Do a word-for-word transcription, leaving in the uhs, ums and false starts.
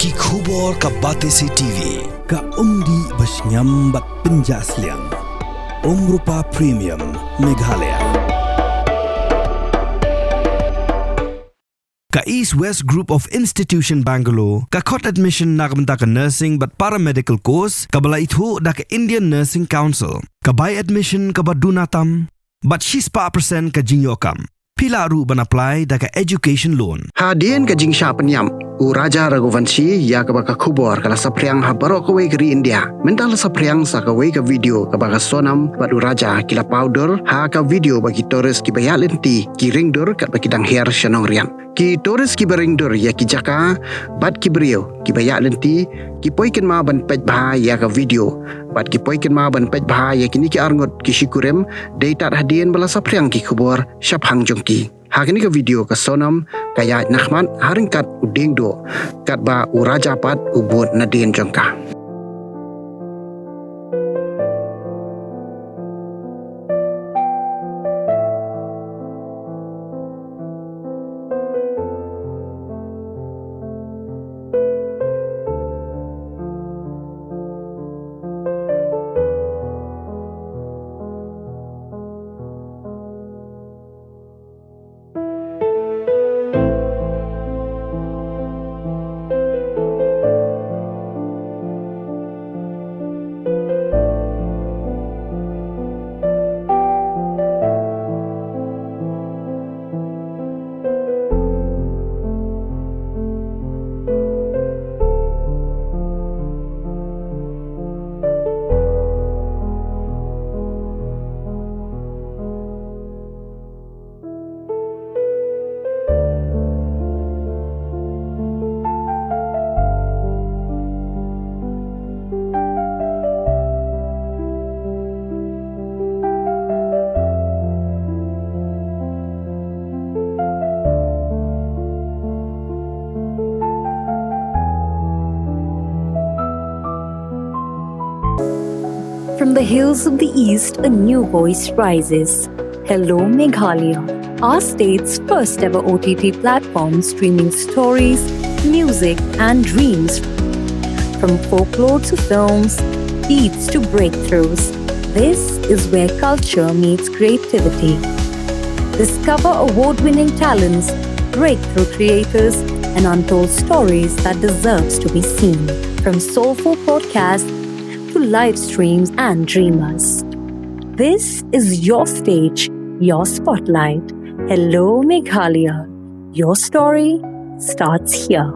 Ki khubor ka Batesi T V. Ka umdih ba shngiam bad pynjah sliang. Umrupa Premium, Meghalaya. Ka East West Group of Institution Bangalore ka khot admission na ka bynta ka nursing bad paramedical course kaba la ithuh da ka Indian Nursing Council. Ka bai admission kaba duna tam bad shispah percent ka jingïoh kam. Phi lah ruh ban apply da ka education loan. Hadien ka jingshah pynïap u Raja Raghuvanshi, ïa kaba ka khubor ka la saphriang ha baroh kawei ka ri India. Mynta la saphriang sa kawei ka video kaba ka Sonam bad u Raja ki la pawdur ha ka video ba ki tourist kiba ïaid lynti ki ring dur katba ki dang hiar sha nongriat. Ki tourist kiba ring dur ïa ki jaka bad ki briew kiba ïaid lynti ki poi kynmaw ban peit bha ïa ka video bad ki poi kynmaw ban peit bha ïa kine ki arngut ki shikurim. Dei tad hadien ba la saphriang ki khubor shaphang jong ki. Ha kane ka video ka Sonam ka ïaid nakhmat ha ryngkat u diengduh katba u Raja pat u bud nadien jong ka. From the hills of the East, a new voice rises. Hello, Meghalaya, our state's first ever O T T platform streaming stories, music, and dreams. From folklore to films, beats to breakthroughs, this is where culture meets creativity. Discover award winning talents, breakthrough creators, and untold stories that deserves to be seen. From soulful podcasts to live streams and dreamers. This is your stage, your spotlight. Hello, Meghalaya. Your story starts here.